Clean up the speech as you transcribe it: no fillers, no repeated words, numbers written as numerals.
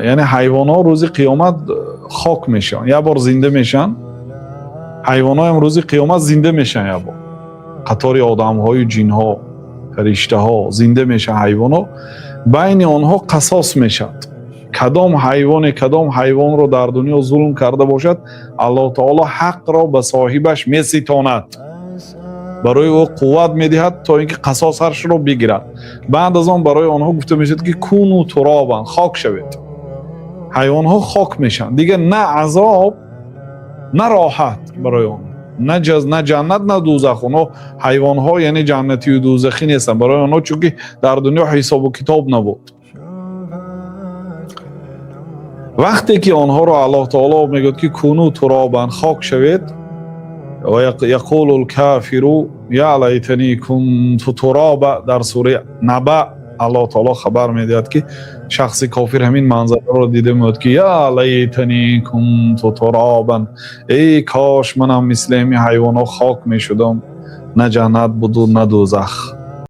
Яъне ҳайвонҳо рӯзи қиёмат хок мешаванд, як бор зинда мешаванд. Ҳайвонҳоям рӯзи қиёмат зинда мешаванд, як бор қатори одамҳою ҷинҳо, фариштаҳо зинда мешаванд. Ҳайвонҳо, байни онҳо қасос мешавад. Кадом ҳайвоне кадом ҳайвонро дар дунё зулм карда бошад, Аллоҳ таоло ҳақро ба соҳибаш меситонад, барои ӯ қувват медиҳад, то ин ки қасосашро бигирад. Баъд аз он барои онҳо гуфта мешавад, ки كونوا ترابا, хок шавед. Ҳайвонҳо хок мешаванд, дигар на азоб, на роҳат барои онҳо, на ҷаз, на ҷаннат, на дӯзах. Онҳо ҳайвонҳо, яъне ҷаннатию дӯзахӣ нестанд барои онҳо, чунки дар дунё ҳисобу китоб набуд. Вақте ки онҳоро Аллоҳ таоло мегӯяд, ки كونوا ترابا, хок шавед, يقول الكافر يا ليتني كنت ترابا. Дар сураи Наба Аллоҳ таоло хабар медиҳад, ки шахси кофир ҳамин манзараро дида, мегӯяд, ки يا ليتني كنت ترابا, эй кош манам мисли ҳамин ҳайвонҳо хок мешудам, на ҷаннат буду, на дӯзах.